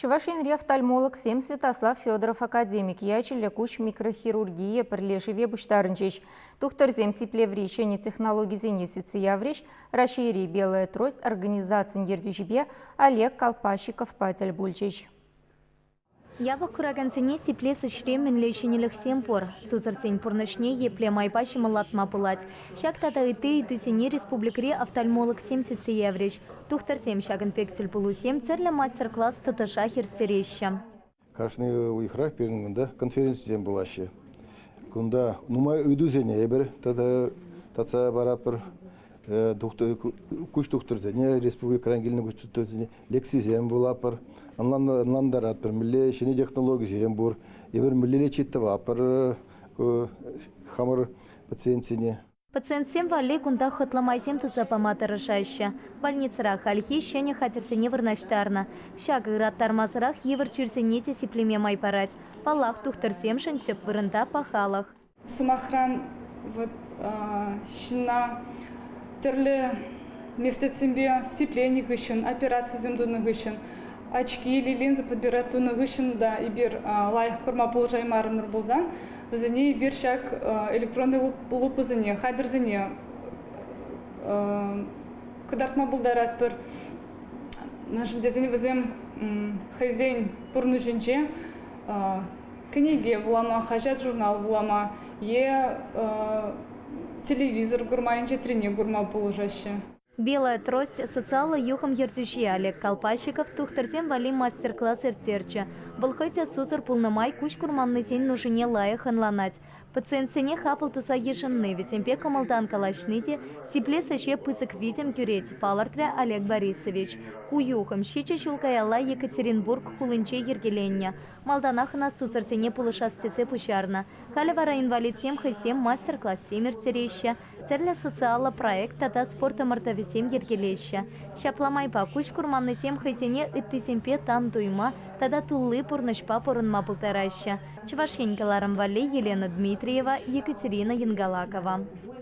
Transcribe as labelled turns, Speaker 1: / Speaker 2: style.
Speaker 1: Чӑваш Енри офтальмологсем Святослав Федоров академик ячӗллӗ куҫ микрохирургийӗ пӗрлешӗве пуҫтарӑнчӗҫ. Тухтӑрсем сиплеври ҫӗнӗ технологисене сӳтсе яврӗҫ, Раҫҫейри «Белая трость» организацин ертӳҫипе Олег Колпащиковпа тӗл пулчӗҫ.
Speaker 2: Япӑх куракансене сиплес ӗҫре мӗнле ҫӗнӗлӗхсем пур? Сусӑрсен пурнӑҫне епле майпа ҫӑмӑллатма пулать? Ҫак тата ытти ыйтусене республикӑри офтальмологсем сӳтсе яврӗҫ. Тухтӑрсем ҫакӑн пек тӗлпулусем, тӗрлӗ мастер-класс тӑтӑшах ирттереҫҫӗ.
Speaker 3: Кашни уйӑхрах пирӗн кунта конференцисем пулаҫҫӗ. Кунта нумай ыйтусене эпир тата татса паратпӑр. Куҫ тухтӑрсене, республикӑран килнӗ куҫ тухтӑрсене лекцисем вулатпӑр, ӑнлантаратпӑр, мӗнле ҫӗнӗ технологисем пур, эпир мӗнле лечить тӑватпӑр хамӑр пациентсене.
Speaker 2: Пациентсем валли кунта хӑтлӑ майсем туса пама тӑрӑшаҫҫӗ. Больницӑра хальхи ҫӗнӗ хатӗрсене вырнаҫтарнӑ. Ҫакӑ ыраттармасӑрах йывӑр чирсене те сиплеме май парать. Паллах, тухтӑрсемшӗн тӗп вырӑнта пахалӑх.
Speaker 4: Сӑмахран, вот ҫынна тӗрлӗ меслетсемпе сипленӗ хыҫҫӑн, операцисем тунӑ хыҫҫӑн, очки или линза подбирать тунӑ хыҫҫӑн та эпир лайӑх курма пулӑшаймарӑмӑр пулсан, вӗсене эпир ҫак электронный лупӑсене, хатӗрсене кӑтартма пултаратпӑр. Мӗншӗн тесен вӗсем хӑйсен пурнӑҫӗнче кӗнеке вулама, хаҫат-журнал вулама е телевизор курма, инҫетрине курма пулӑшаҫҫӗ.
Speaker 2: «Белая трость» социаллӑ юхӑм ертӳҫи Олег Колпащиков тухтӑрсем валли мастер-класс ирттерчӗ. Вӑл хӑй те сусӑр пулнӑ май куҫ курманнисен нушине лайӑх ӑнланать. Пациентсене хапӑл туса йышӑнни, вӗсемпе кӑмӑлтан калаҫни те сиплес ӗҫе пысӑк витӗм кӳрет, палӑртрӗ Олег Борисович. Ку юхӑм ҫичӗ ҫул каялла Екатеринбург хулинче йӗркеленнӗ. Малтанах ӑна сусӑрсене пулӑшас тесе пуҫарнӑ. Халӗ вара инвалидсем хӑйсем мастер-классем ирттереҫҫӗ, тӗрлӗ социаллӑ проект тата спорт ӑмӑртӑвӗсем йӗркелеҫҫӗ. Ҫапла майпа куҫ курманнисем хӑйсене ыттисемпе тан туйма тата тулли пурнӑҫпа пурӑнма пултараҫҫӗ. Чӑваш Ен кӑларӑм валли Елена Дмитриева, Екатерина Янгалакова.